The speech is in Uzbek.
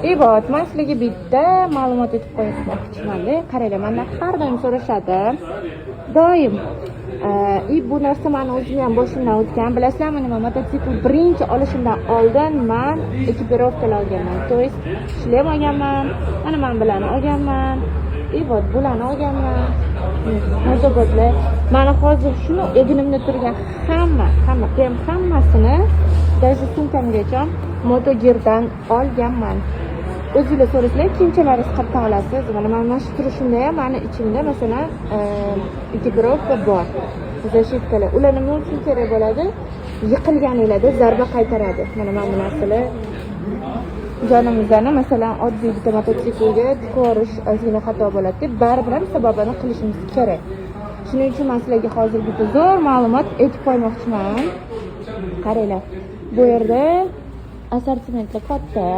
И вот, man sizlarga bitta ma'lumot aytib qo'ymoqchimanda. Qaranglar, mandan har doim so'rashadi. Doim. И bu narsa mani o'zimni ham boshimdan o'tgan. Bilasizlarmi nima? Mototsikl birinchi olishimdan oldin man экипировка lar olganman. То есть шлем olganman, mana man bularni olganman. И вот bularni olganman. Motobotlar. Mani hozir shuni egnimda turgan hamma, hamma, prям hammasini, даже sumkamgacha Motogirdan olganman. O'zinglar so'rasanglar, kiyimchalaringizni qayerdan olasiz? Mana mana shu turishimda ham mani ichimda, masalan, экипировка bor. Защитка lar. Ular nima uchun kerak bo'ladi? Yiqilganinglarda zarba qaytaradi. Mana mana bu narsalar jonimizni, masalan, oddiy bitta mototsiklga tiqib yuborish ozgina xato bo'ladi, baribir ham sababini qilishimiz kerak. Shuning uchun man sizlarga hozir bitta zo'r ma'lumot aytib qo'ymoqchiman. Qaranglar, bu yerda assortimentlar katta.